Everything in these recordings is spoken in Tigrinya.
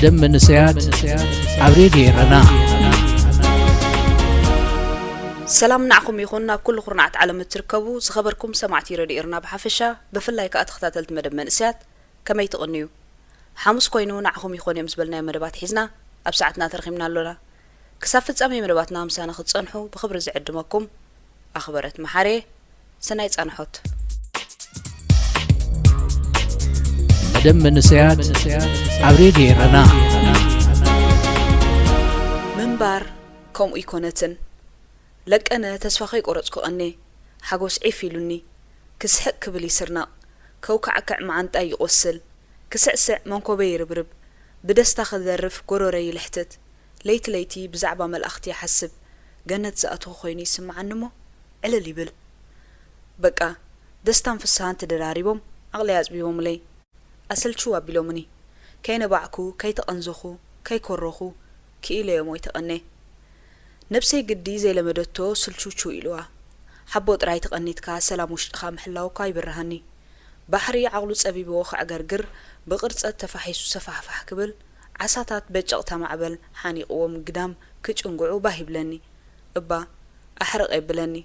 ደም መንእሰያት ኣብ ሬድዮ ኤረና። ሰላም ንዓኹም ይኹን፣ ናብ ኩሉ ኩርናዓት ዓለም እትርከቡ ዝኸበርኩም ሰማዕቲ ረድዮ ኤርና ብሓፈሻ፣ ብፍላይ ከኣ ተኸታተልቲ መደብ መንእሰያት ከመይ ትቕንዩ? ሓሙስ ኮይኑ ንዓኹም ይኾን እዮም ዝበልናዮ መደባት ሒዝና ኣብ ሰዓትና ተረኺብና ኣሎና። ክሳብ ፍጻሜ መደባትና ምሳና ክትጸንሑ ብኽብሪ ዝዕድመኩም ኣኽበረት መሓሬ። ሰናይ ጻንሖት። መደብ መንእሰያት ኣብ ሬድዮ ኤረና። ምንባር ከምኡ ኣይኮነትን። ለቀነ ተስፋ ከይቆረጽኩ ቀኔ። ሓጎስ ዒፍ ኢሉኒ። ክስሕቅ ክብል ይስርነቕ። ከውካዕክዕ መዓንጣይ ይቆስል። ክስዕስዕ መንኮበይ ይርብርብ። ብደስታ ክደርፍ ጎሮረይ ይልሕትት። ለይቲ ለይቲ ብዛዕባ መላእኽቲ ይሓስብ። ገነት ዝኣተኹ ኮይኑ ይስምዓኒ እሞ ዕልል ይብል። በቃ ደስታን ፍስሃን ተደራሪቦም ዓቕለይ ኣጽቢቦምለይ። ኣሰልችው ኣቢሎምኒ። ከይነባዕኩ፣ ከይተቐንዘኹ፣ ከይኮረኹ ክኢለዮም ወይ ተቐኔ። ነብሰይ ግዲ ዘይለመደቶ ስልችውችው ኢልዋ። ሓቦ ጥራይ ተቐኒትካ ሰላም ውሽጥኻ ምሕላውኳ ይብርሃኒ። ባሕሪ ዓቕሉ ጸቢብዎ ከዕገርግር ብቕርጸት ተፋሒሱ ሰፋሕፋሕ ክብል፣ ዓሳታት በጨቕታ ማዕበል ሓኒቕዎም ግዳም ክጭንጉዑ ባህ ይብለኒ። እባ ኣሕርቕ የብለኒ።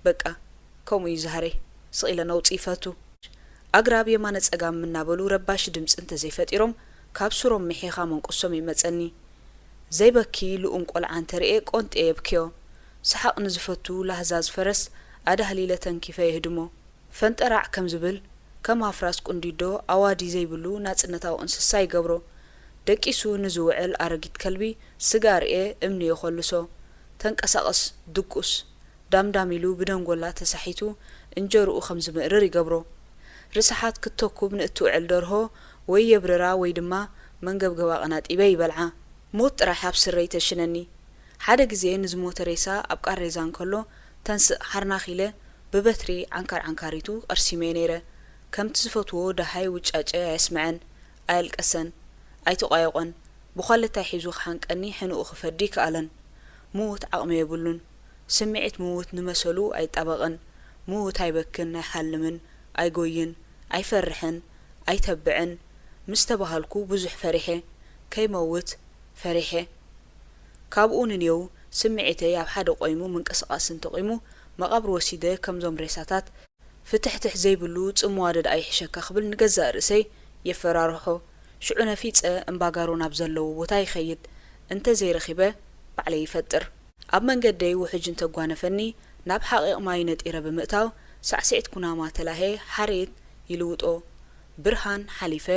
በቃ ከምኡ እዩ ዛህረይ። ስቕ ኢለ ነውጺ ይፈቱ። ኣግራብ የማነ ጸጋም እናበሉ ረባሺ ድምጺ እንተዘይፈጢሮም፣ ካብ ሱሮም ምሒኻ መንቁሶም ይመጸኒ። ዘይበኪ ልኡም ቆልዓ እንተርእየ ቆንጥየ የብክዮ። ሰሓቕ ንዝፈቱ ላህዛዝ ፈረስ ኣዳህሊለ ተንኪፈ የህድሞ። ፈንጠራዕ ከም ዝብል፣ ከም ሃፍራስ ቁንዲዶ ኣዋዲ ዘይብሉ ናጽነታዊ እንስሳ ይገብሮ። ደቂሱ ንዝውዕል ኣረጊት ከልቢ ስጋ ኣርእየ እምኒ የኾልሶ። ተንቀሳቐስ፣ ድቁስ። ዳምዳም ኢሉ ብደንጎላ ተሳሒቱ እንጀርኡ ከም ዝምእርር ይገብሮ። ርስሓት ክትተኩብ ንእትውዕል ደርሆ ወይ የብርራ ወይ ድማ መንገብገባ ቀናጢበ ይበልዓ። ሞት ጥራሕ ኣብ ስረይ ተሽነኒ። ሓደ ግዜ ንዝሞተ ሬሳ ኣብ ቃሬዛ እንከሎ ተንስእ ሓርናኽ ኢለ ብበትሪ ዓንካር ዓንካሪቱ ቀርሲመዮ ነይረ። ከምቲ ዝፈትዎ ደሃይ ውጫጨ ኣየስምዐን፣ ኣየልቀሰን፣ ኣይተቋየቖን። ብዃለታይ ሒዙ ክሓንቀኒ ሕንኡ ክፈዲ ኣይከኣለን። ምዉት ዓቕሚ የብሉን። ስምዒት ምዉት ንመሰሉ ኣይጣበቕን። ምዉት ኣይበክን፣ ኣይሓልምን፣ ኣይጎይን፣ ኣይፈርሕን፣ ኣይተብዕን ምስ ተባሃልኩ ብዙሕ ፈሪሐ። ከይመውት ፈሪሐ። ካብኡ ንኔው ስምዒተይ ኣብ ሓደ ቆይሙ ምንቅስቓስ እንተቑሙ መቓብር ወሲደ ከምዞም ሬሳታት ፍትሕትሕ ዘይብሉ ጽምዋ ደድኣ ይሕሸካ ክብል ንገዛእ ርእሰይ የፈራርሖ። ሽዑ ነፊጸ እምባጋሮ ናብ ዘለዎ ቦታ ይኸይድ። እንተዘይረኺበ ባዕለይ ይፈጥር። ኣብ መንገደይ ውሕጅ እንተጓነፈኒ ናብ ሓቒቕ ማይ ነጢረ ብምእታው ሳዕስዒት ኩናማ ተላህየ ሓሬት ይልውጦ። ብርሃን ሓሊፈ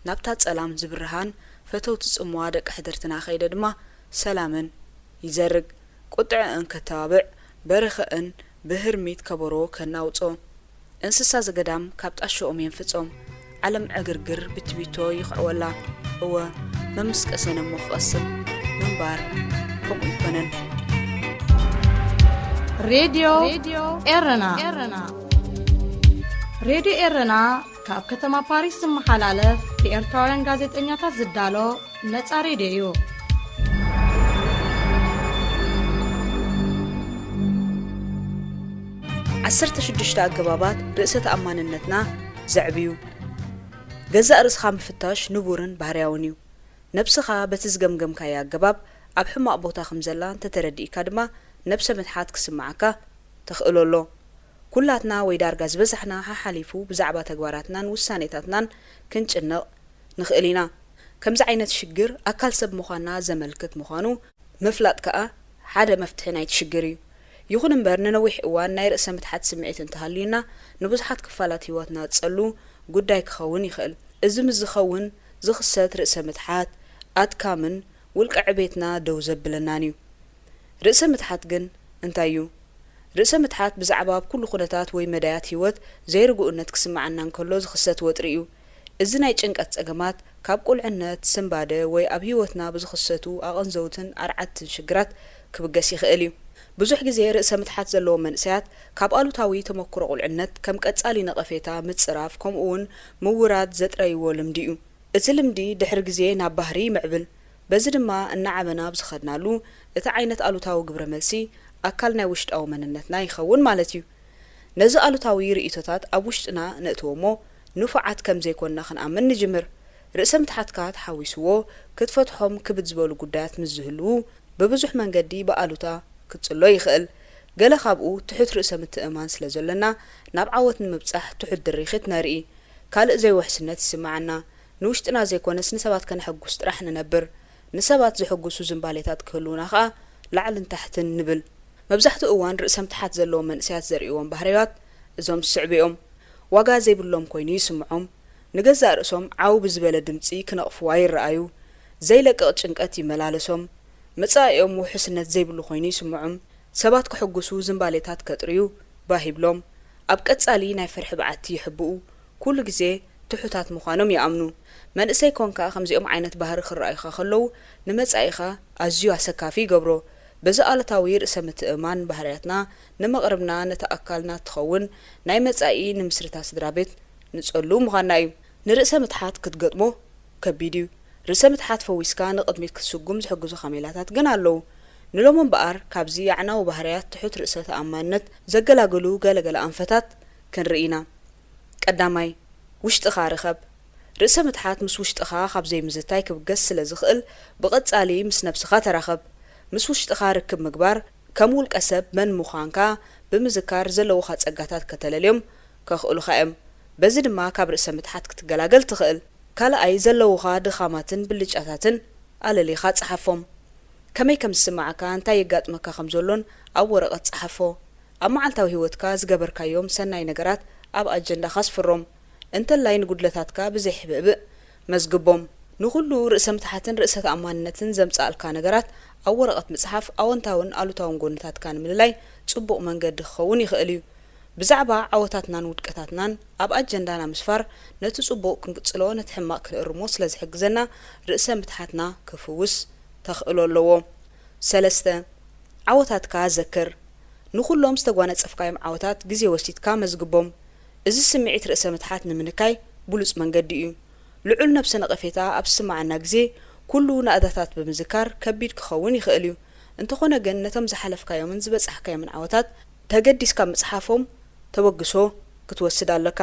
ናብታ ጸላም ዝብርሃን ፈተውቲ ጽምዋ ደቂ ሕድርትና ከይደ ድማ ሰላመን ይዘርግ። ቁጥዐእን ከተባብዕ በረኸእን ብህርሚት ከበሮ ከናውጾ። እንስሳ ዘገዳም ካብ ጣሸኦም የንፍጾም። ዓለም ዕግርግር ብትቢቶ ይኽዕወላ። እወ መምስ ቀሰነ እሞ ክቐስን ምንባር ከምኡ ኣይኮነን። ሬድዮ ኤረና። ሬድዮ ኤረና ካብ ከተማ ፓሪስ ዝመሓላለፍ ብኤርትራውያን ጋዜጠኛታት ዝዳሎ ነጻ ሬድዮ እዩ። ዓሰርተ ሽዱሽተ ኣገባባት ርእሰ ተኣማንነትና ዘዕብዩ። ገዛእ ርእስኻ ምፍታሽ ንቡርን ባህርያውን እዩ። ነብስኻ በቲ ዝገምገምካያ ኣገባብ ኣብ ሕማቕ ቦታ ከም ዘላ እንተተረዲእካ ድማ ነብሰ ምትሓት ክስምዓካ ተኽእሎ ኣሎ። ኩላትና ወይ ዳርጋ ዝበዛሕና ሓሓሊፉ ብዛዕባ ተግባራትናን ውሳኔታትናን ክንጭነቕ ንኽእል ኢና። ከምዚ ዓይነት ሽግር ኣካል ሰብ ምዃንና ዘመልክት ምዃኑ ምፍላጥ ከኣ ሓደ መፍትሒ ናይቲ ሽግር እዩ። ይኹን እምበር ንነዊሕ እዋን ናይ ርእሰ ምትሓት ስምዒት እንተሃልዩና ንብዙሓት ክፋላት ህይወትና ዝጸሉ ጉዳይ ክኸውን ይኽእል። እዚ ምስ ዝኸውን ዝኽሰት ርእሰ ምትሓት ኣድካምን ውልቀ ዕቤትና ደው ዘብለናን እዩ። ርእሰ ምትሓት ግን እንታይ እዩ? ርእሰ ምትሓት ብዛዕባ ኣብ ኩሉ ኩነታት ወይ መዳያት ህይወት ዘይርጉእነት ክስምዓና እንከሎ ዝኽሰት ወጥሪ እዩ። እዚ ናይ ጭንቀት ጸገማት ካብ ቁልዕነት፣ ስንባደ ወይ ኣብ ህይወትና ብዝኽሰቱ ኣቐንዘውትን ኣርዓድትን ሽግራት ክብገስ ይኽእል እዩ። ብዙሕ ግዜ ርእሰ ምትሓት ዘለዎም መንእሰያት ካብ ኣሉታዊ ተመክሮ ቁልዕነት ከም ቀጻሊ ነቐፌታ ምጽራፍ ከምኡውን ምውራድ ዘጥረይዎ ልምዲ እዩ። እቲ ልምዲ ድሕሪ ግዜ ናብ ባህሪ ይምዕብል። በዚ ድማ እናዓበና ኣብ ዝኸድናሉ እቲ ዓይነት ኣሉታዊ ግብረ መልሲ ኣካል ናይ ውሽጣዊ መንነትና ይኸውን ማለት እዩ። ነዚ ኣሉታዊ ርእይቶታት ኣብ ውሽጥና ነእትዎ እሞ ንፉዓት ከም ዘይኮንና ክንኣምን ንጅምር። ርእሰ ምትሓትካ ተሓዊስዎ ክትፈትሖም ክብድ ዝበሉ ጉዳያት ምስ ዝህልዉ፣ ብብዙሕ መንገዲ ብኣሉታ ክትጽሎ ይኽእል። ገለ ካብኡ ትሑት ርእሰ ምትእምማን ስለ ዘሎና፣ ናብ ዓወት ንምብጻሕ ትሑት ድርኺት ነርኢ። ካልእ ዘይውሕስነት ይስምዓና። ንውሽጥና ዘይኮነስ ንሰባት ከነሐጉስ ጥራሕ ንነብር። ንሰባት ዘሐጉሱ ዝንባሌታት ክህልዉና ከኣ ላዕልን ታሕትን ንብል። መብዛሕትኡ እዋን ርእሰ ምትሓት ዘለዎም መንእሰያት ዘርእይዎም ባህርያት እዞም ዝስዕቡ እዮም። ዋጋ ዘይብሎም ኮይኑ ይስምዖም። ንገዛእ ርእሶም ዓው ብዝበለ ድምጺ ክነቕፍዋ ይረኣዩ። ዘይለቅቕ ጭንቀት ይመላለሶም። መጻኢኦም ውሕስነት ዘይብሉ ኮይኑ ይስምዖም። ሰባት ክሕጉሱ ዝንባሌታት ከጥርዩ ባህ ይብሎም። ኣብ ቀጻሊ ናይ ፍርሒ በዓቲ ይሕብኡ። ኩሉ ግዜ ትሑታት ምዃኖም ይኣምኑ። መንእሰይ ኮንካ ከምዚኦም ዓይነት ባህሪ ክረኣዩኻ ከለዉ ንመጻኢኻ ኣዝዩ ኣሰካፊ ይገብሮ። በዚ ኣሉታዊ ርእሰ ምትእምማን ባህርያትና ንመቕርብና ነቲ ኣካልና ትኸውን ናይ መጻኢ ንምስርታ ስድራ ቤት ንጸሉ ምዃንና እዩ። ንርእሰ ምትሓት ክትገጥሞ ከቢድ እዩ። ርእሰ ምትሓት ፈዊስካ ንቕድሚት ክትስጉም ዝሕግዙኻ ሜላታት ግን ኣለዉ። ንሎሚ እምበኣር ካብዚ ኣዕናዊ ባህርያት ትሑት ርእሰ ተኣማንነት ዘገላግሉ ገለገለ ኣንፈታት ክንርኢ ኢና። ቀዳማይ፣ ውሽጥኻ ርኸብ። ርእሰ ምትሓት ምስ ውሽጥኻ ካብ ዘይምዝታይ ክብገስ ስለ ዝኽእል፣ ብቐጻሊ ምስ ነብስኻ ተራኸብ። ምስ ውሽጥኻ ርክብ ምግባር፣ ከም ውልቀ ሰብ መን ምዃንካ ብምዝካር ዘለዉኻ ጸጋታት ከተለልዮም ከኽእሉኻ እዮም። በዚ ድማ ካብ ርእሰ ምትሓት ክትገላገል ትኽእል። ካልኣይ፣ ዘለዉኻ ድኻማትን ብልጫታትን ኣለሊኻ ጸሓፎም። ከመይ ከም ዝስምዓካ፣ እንታይ የጋጥመካ ከም ዘሎን ኣብ ወረቐት ጸሓፎ። ኣብ መዓልታዊ ህይወትካ ዝገበርካዮም ሰናይ ነገራት ኣብ ኣጀንዳኻ ኣስፍሮም። እንተላይ ንጉድለታትካ ብዘይሕብእብእ መዝግቦም። ንኹሉ ርእሰ ምትሓትን ርእሰ ተኣማንነትን ዘምጽኣልካ ነገራት ኣብ ወረቐት ምጽሓፍ ኣወንታውን ኣሉታውን ጎንታትካ ንምልላይ ጽቡቕ መንገዲ ክኸውን ይኽእል እዩ። ብዛዕባ ዓወታትናን ውድቀታትናን ኣብ ኣጀንዳና ምስፋር ነቲ ጽቡቕ ክንቅጽሎ ነቲ ሕማቕ ክንእርሞ ስለ ዝሕግዘና ርእሰ ምትሓትና ክፍውስ ተኽእሎ ኣለዎ። ሰለስተ፣ ዓወታትካ ዘክር። ንኹሎም ዝተጓነጸፍካዮም ዓወታት ግዜ ወሲድካ መዝግቦም። እዚ ስምዒት ርእሰ ምትሓት ንምንካይ ብሉጽ መንገዲ እዩ። ልዑል ነብሰ ነቐፌታ ኣብ ዝስምዓና ግዜ ኩሉ ናእዳታት ብምዝካር ከቢድ ክኸውን ይኽእል እዩ። እንተኾነ ግን ነቶም ዝሓለፍካዮምን ዝበጻሕካዮምን ዓወታት ተገዲስካ ምጽሓፎም ተበግሶ ክትወስድ ኣለካ።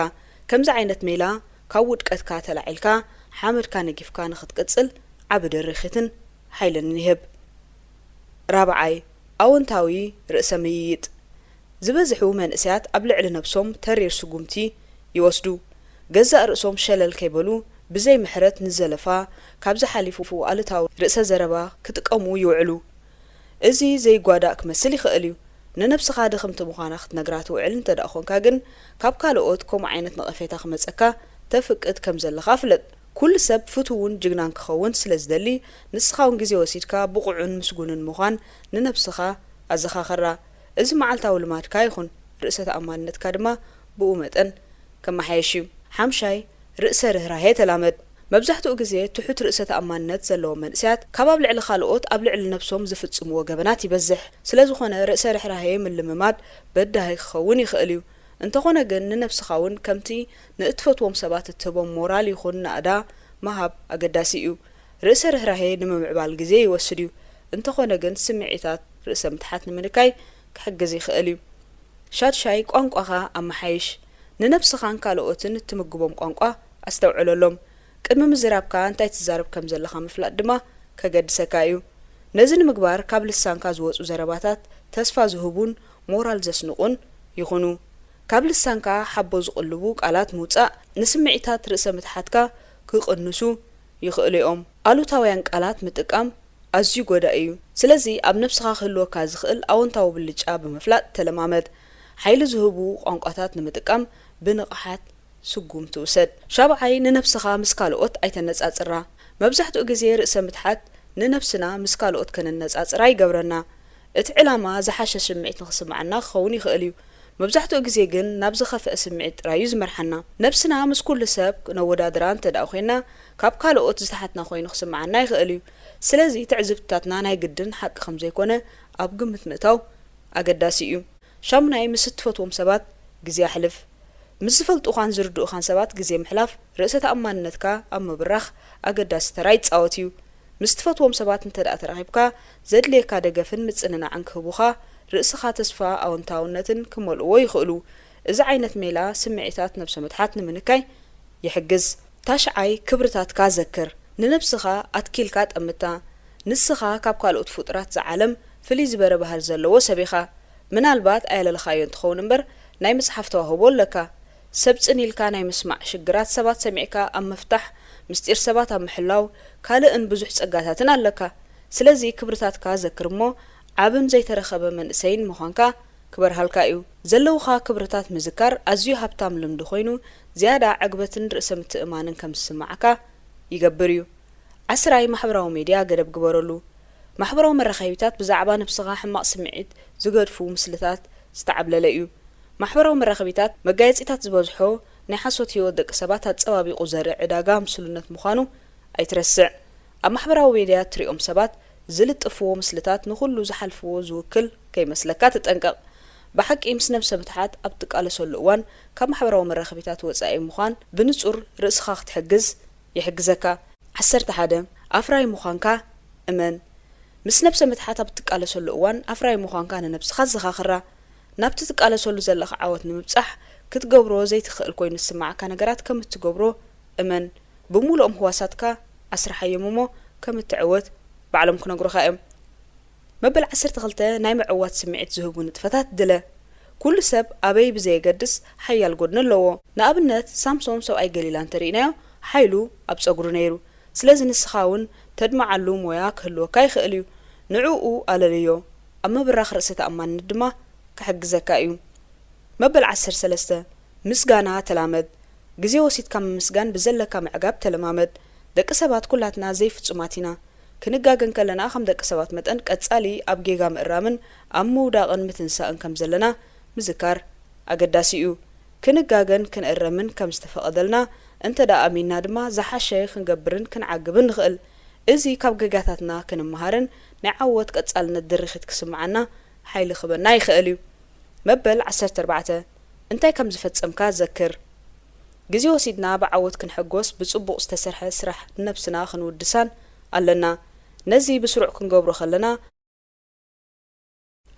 ከምዚ ዓይነት ሜላ ካብ ውድቀትካ ተላዒልካ ሓመድካ ነጊፍካ ንኽትቅጽል ዓቢ ድርኺትን ሓይልን ይህብ። ራብዓይ፣ ኣወንታዊ ርእሰ ምይይጥ። ዝበዝሑ መንእሰያት ኣብ ልዕሊ ነብሶም ተሪር ስጉምቲ ይወስዱ። ገዛእ ርእሶም ሸለል ከይበሉ ብዘይ ምሕረት ንዘለፋ፣ ካብዚ ሓሊፉ ኣሉታዊ ርእሰ ዘረባ ክጥቀሙ ይውዕሉ። እዚ ዘይጓዳእ ክመስል ይኽእል እዩ። ንነብስኻ ድኽምቲ ምዃና ክትነግራ ትውዕል እንተ ደኣ ኾንካ ግን፣ ካብ ካልኦት ከምኡ ዓይነት ነቐፌታ ክመጸካ ተፍቅድ ከም ዘለኻ ፍለጥ። ኩሉ ሰብ ፍቱውን ጅግናን ክኸውን ስለ ዝደሊ፣ ንስኻ እውን ግዜ ወሲድካ ብቑዕን ምስጉንን ምዃን ንነብስኻ ኣዘኻኽራ። እዚ መዓልታዊ ልማድካ ይኹን፣ ርእሰ ተኣማንነትካ ድማ ብኡ መጠን ከመሓየሽ እዩ። ሓምሻይ፣ ርእሰ ርህራሄ ተላመድ። መብዛሕትኡ ግዜ ትሑት ርእሰ ተኣማንነት ዘለዎም መንእሰያት ካብ ኣብ ልዕሊ ካልኦት ኣብ ልዕሊ ነብሶም ዝፍጽምዎ ገበናት ይበዝሕ። ስለ ዝኾነ ርእሰ ርህራሄ ምልምማድ በዳሂ ክኸውን ይኽእል እዩ። እንተኾነ ግን ንነብስኻ እውን ከምቲ ንእትፈትዎም ሰባት እትህቦም ሞራል ይኹን ናእዳ ምሃብ ኣገዳሲ እዩ። ርእሰ ርህራሄ ንምምዕባል ግዜ ይወስድ እዩ። እንተኾነ ግን ስምዒታት ርእሰ ምትሓት ንምንካይ ክሕግዝ ይኽእል እዩ። ሻድሻይ፣ ቋንቋኻ ኣመሓይሽ። ንነብስኻን ካልኦትን እትምግቦም ቋንቋ ኣስተውዕለሎም። ቅድሚ ምዝራብካ እንታይ ትዛረብ ከም ዘለኻ ምፍላጥ ድማ ከገድሰካ እዩ። ነዚ ንምግባር ካብ ልሳንካ ዝወጹ ዘረባታት ተስፋ ዝህቡን ሞራል ዘስንቑን ይኹኑ። ካብ ልሳንካ ሓቦ ዝቕልቡ ቃላት ምውጻእ ንስምዒታት ርእሰ ምትሓትካ ክቕንሱ ይኽእሉ እዮም። ኣሉታውያን ቃላት ምጥቃም ኣዝዩ ጎዳኢ እዩ። ስለዚ ኣብ ነብስኻ ክህልወካ ዝኽእል ኣወንታዊ ብልጫ ብምፍላጥ ተለማመድ። ሓይሊ ዝህቡ ቋንቋታት ንምጥቃም ብንቕሓት ስጉምቲ ውሰድ። ሻብዓይ፣ ንነብስኻ ምስ ካልኦት ኣይተነጻጽራ። መብዛሕትኡ ግዜ ርእሰ ምትሓት ንነብስና ምስ ካልኦት ከነነጻጽራ ይገብረና። እቲ ዕላማ ዝሓሸ ስምዒት ንኽስምዓና ክኸውን ይኽእል እዩ። መብዛሕትኡ ግዜ ግን ናብ ዝኸፍአ ስምዒት ጥራይ እዩ ዝመርሓና። ነብስና ምስ ኩሉ ሰብ ነወዳድራ እንተ ደኣ ኾይንና፣ ካብ ካልኦት ዝተሓትና ኮይኑ ክስምዓና ይኽእል እዩ። ስለዚ ትዕዝብትታትና ናይ ግድን ሓቂ ከም ዘይኮነ ኣብ ግምት ምእታው ኣገዳሲ እዩ። ሻሙናይ፣ ምስ እትፈትዎም ሰባት ግዜ ኣሕልፍ። ምስ ዝፈልጡኻን ዝርድኡኻን ሰባት ግዜ ምሕላፍ ርእሰ ተኣማንነትካ ኣብ ምብራኽ ኣገዳሲ ተራ ይጻወት እዩ። ምስ ትፈትዎም ሰባት እንተ ደኣ ተራኺብካ፣ ዘድልየካ ደገፍን ምጽንናዕን ክህቡኻ፣ ርእስኻ ተስፋ ኣወንታውነትን ክመልእዎ ይኽእሉ። እዚ ዓይነት ሜላ ስምዒታት ነብሰ ምትሓት ንምንካይ ይሕግዝ። ታሽዓይ፣ ክብርታትካ ዘክር። ንነብስኻ ኣትኪልካ ጠምታ። ንስኻ ካብ ካልኦት ፍጡራት ዝዓለም ፍልይ ዝበረ ባህሪ ዘለዎ ሰብ ኢኻ። ምናልባት ኣየለልኻዮን ትኸውን እምበር፣ ናይ ምጽሓፍ ተዋህቦ ኣለካ። ሰብ ጽን ኢልካ ናይ ምስማዕ ሽግራት ሰባት ሰሚዕካ ኣብ ምፍታሕ፣ ምስጢር ሰባት ኣብ ምሕላው፣ ካልእን ብዙሕ ጸጋታትን ኣለካ። ስለዚ ክብርታትካ ዘክር እሞ፣ ዓብን ዘይተረኸበ መንእሰይን ምዃንካ ክበርሃልካ እዩ። ዘለውኻ ክብርታት ምዝካር ኣዝዩ ሃብታም ልምዲ ኮይኑ፣ ዝያዳ ዕግበትን ርእሰ ምትእማንን ከም ዝስምዓካ ይገብር እዩ። ዓስራይ፣ ማሕበራዊ ሜድያ ገደብ ግበረሉ። ማሕበራዊ መራኸቢታት ብዛዕባ ነብስኻ ሕማቕ ስምዒት ዝገድፉ ምስልታት ዝተዓብለለ እዩ። ማሕበራዊ መራኸቢታት መጋየጺታት ዝበዝሖ ናይ ሓሶት ህይወት ደቂ ሰባት ኣጸባቢቑ ዘርኢ ዕዳጋ ምስሉነት ምዃኑ ኣይትረስዕ። ኣብ ማሕበራዊ ሜድያ እትሪኦም ሰባት ዝልጥፍዎ ምስልታት ንኹሉ ዝሓልፍዎ ዝውክል ከይመስለካ ተጠንቀቕ። ብሓቂ ምስ ነብሰ ምትሓት ኣብ ትቃለሰሉ እዋን ካብ ማሕበራዊ መራኸቢታት ወጻኢ ምዃን ብንጹር ርእስኻ ክትሕግዝ ይሕግዘካ። ዓሰርተ ሓደ፣ ኣፍራይ ምዃንካ እመን። ምስ ነብሰ ምትሓት ኣብ ትቃለሰሉ እዋን ኣፍራይ ምዃንካ ንነብስኻ ዘኻኽራ። ናብቲ ትቃለሰሉ ዘለኻ ዓወት ንምብጻሕ ክትገብሮ ዘይትኽእል ኮይኑ ዝስምዓካ ነገራት ከም እትገብሮ እመን። ብምሉኦም ህዋሳትካ ኣስርሓዮም እሞ ከም እትዕወት ባዕሎም ክነግሩኻ እዮም። መበል ዓሰርተ ክልተ፣ ናይ ምዕዋት ስምዒት ዝህቡ ንጥፈታት ድለ። ኩሉ ሰብ ኣበይ ብዘየገድስ ሓያል ጎድኒ ኣለዎ። ንኣብነት ሳምሶም ሰብኣይ ገሊላ እንተሪእናዮ ሓይሉ ኣብ ጸጉሩ ነይሩ። ስለዚ ንስኻ እውን ተድምዓሉ ሞያ ክህልወካ ይኽእል እዩ። ንዕኡ ኣለልዮ። ኣብ ምብራኽ ርእሰ ተኣማንነት ድማ ክሕግዘካ እዩ። መበል ዓሰርተ ሰለስተ፣ ምስጋና ተላመድ። ግዜ ወሲድካ ምምስጋን ብዘለካ ምዕጋብ ተለማመድ። ደቂ ሰባት ኩላትና ዘይፍጹማት ኢና። ክንጋገ እንከለና ከም ደቂ ሰባት መጠን ቀጻሊ ኣብ ጌጋ ምእራምን ኣብ ምውዳቕን ምትንሳእን ከም ዘለና ምዝካር ኣገዳሲ እዩ። ክንጋገን ክንእረምን ከም ዝተፈቐደልና እንተ ደኣ ኣሚንና ድማ ዝሓሸ ክንገብርን ክንዓግብን ንኽእል። እዚ ካብ ጌጋታትና ክንመሃርን ናይ ዓወት ቀጻልነት ድርኺት ክስምዓና ሓይሊ ክህበና ይኽእል እዩ። መበል ዓሰርተ ኣርባዕተ፣ እንታይ ከም ዝፈጸምካ ዘክር። ግዜ ወሲድና ብዓወት ክንሕጎስ ብጽቡቕ ዝተሰርሐ ስራሕ ንነብስና ክንውድሳን ኣለና። ነዚ ብስሩዕ ክንገብሮ ከለና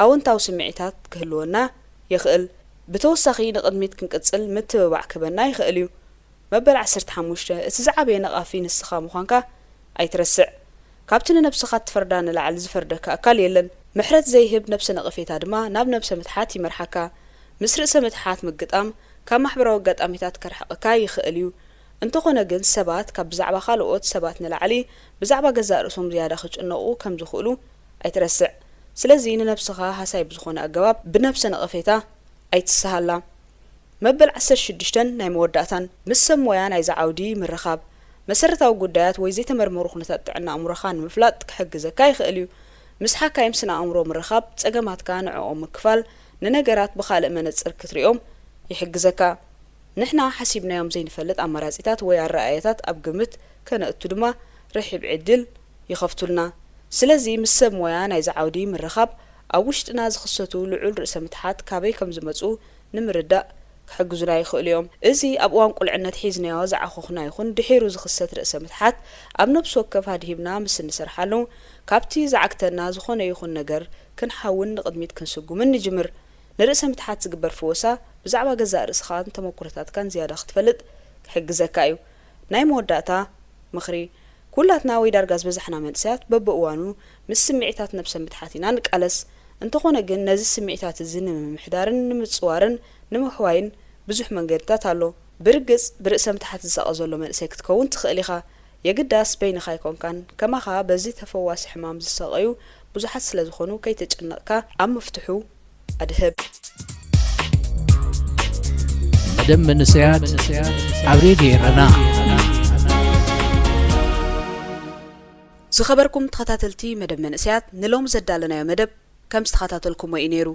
ኣወንታዊ ስምዒታት ክህልወና ይኽእል። ብተወሳኺ ንቕድሚት ክንቅጽል ምትብባዕ ክህበና ይኽእል እዩ። መበል ዓሰርተ ሓሙሽተ፣ እቲ ዝዓበየ ነቓፊ ንስኻ ምዃንካ ኣይትረስዕ። ካብቲ ንነብስኻ እትፈርዳ ንላዕሊ ዝፈርደካ ኣካል የለን። ምሕረት ዘይህብ ነብሰ ነቐፌታ ድማ ናብ ነብሰ ምትሓት ይመርሓካ። ምስ ርእሰ ምትሓት ምግጣም ካብ ማሕበራዊ ኣጋጣሚታት ከርሕቐካ ይኽእል እዩ። እንተኾነ ግን ሰባት ካብ ብዛዕባ ካልኦት ሰባት ንላዕሊ ብዛዕባ ገዛእ ርእሶም ዝያዳ ክጭነቑ ከም ዝኽእሉ ኣይትረስዕ። ስለዚ ንነብስኻ ሃሳይ ብዝኾነ ኣገባብ ብነብሰ ነቐፌታ ኣይትስሃላ። መበል ዓሰርተ ሽዱሽተን ናይ መወዳእታን ምስ ሰብ ሞያ ናይዚ ዓውዲ ምርኻብ፣ መሰረታዊ ጉዳያት ወይ ዘይተመርመሩ ኩነታት ጥዕና ኣእምሮኻ ንምፍላጥ ክሕግዘካ ይኽእል እዩ። ምስ ሓካይም ስነ ኣእምሮ ምርኻብ፣ ጸገማትካ ንዕኦም ምክፋል፣ ንነገራት ብኻልእ መነጽር ክትሪኦም ይሕግዘካ። ንሕና ሓሲብናዮም ዘይንፈልጥ ኣማራጺታት ወይ ኣረኣእያታት ኣብ ግምት ከነእቱ ድማ ርሒብ ዕድል ይኸፍቱልና። ስለዚ ምስ ሰብ ሞያ ናይዚ ዓውዲ ምርኻብ፣ ኣብ ውሽጥና ዝኽሰቱ ልዑል ርእሰ ምትሓት ካበይ ከም ዝመጹ ንምርዳእ ክሕግዙና ይኽእሉ እዮም። እዚ ኣብ እዋን ቁልዕነት ሒዝናዮ ዝዓኾኽና ይኹን ድሒሩ ዝኽሰት ርእሰ ምትሓት ኣብ ነብሲ ወከፍ ኣድሂብና ምስ እንሰርሓሉ፣ ካብቲ ዝዓግተና ዝኾነ ይኹን ነገር ክንሓውን ንቕድሚት ክንስጉምን ንጅምር። ንርእሰ ምትሓት ዝግበር ፍወሳ ብዛዕባ ገዛእ ርእስኻን ተመኩሮታትካን ዝያዳ ክትፈልጥ ክሕግዘካ እዩ። ናይ መወዳእታ ምኽሪ፣ ኩላትና ወይ ዳርጋ ዝበዛሕና መንእሰያት በብእዋኑ ምስ ስምዒታት ነብሰ ምትሓት ኢና ንቃለስ። እንተኾነ ግን ነዚ ስምዒታት እዚ ንምምሕዳርን ንምጽዋርን ንምሕዋይን ብዙሕ መንገድታት ኣሎ። ብርግጽ ብርእሰ ምትሓት ዝሳቐ ዘሎ መንእሰይ ክትከውን ትኽእል ኢኻ። የግዳስ በይንኻ ኣይኮንካን። ከማኻ በዚ ተፈዋሲ ሕማም ዝሳቐዩ ብዙሓት ስለ ዝኾኑ ከይተጨነቕካ ኣብ ምፍትሑ ኣድህብ። መደብ መንእሰያት ኣብ ሬድዮ ኤረና። ዝኸበርኩም ተኸታተልቲ መደብ መንእሰያት፣ ንሎሚ ዘዳለናዮ መደብ ከም ዝተኸታተልኩሞ እዩ ነይሩ።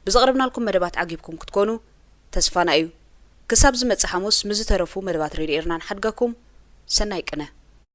ብዘቕረብናልኩም መደባት ዓጊብኩም ክትኮኑ ተስፋና እዩ። ክሳብ ዝመጽእ ሓሙስ ምስ ዝተረፉ መደባት ሬድዮ ኤረና ንሓድገኩም። ሰናይ ቅነ።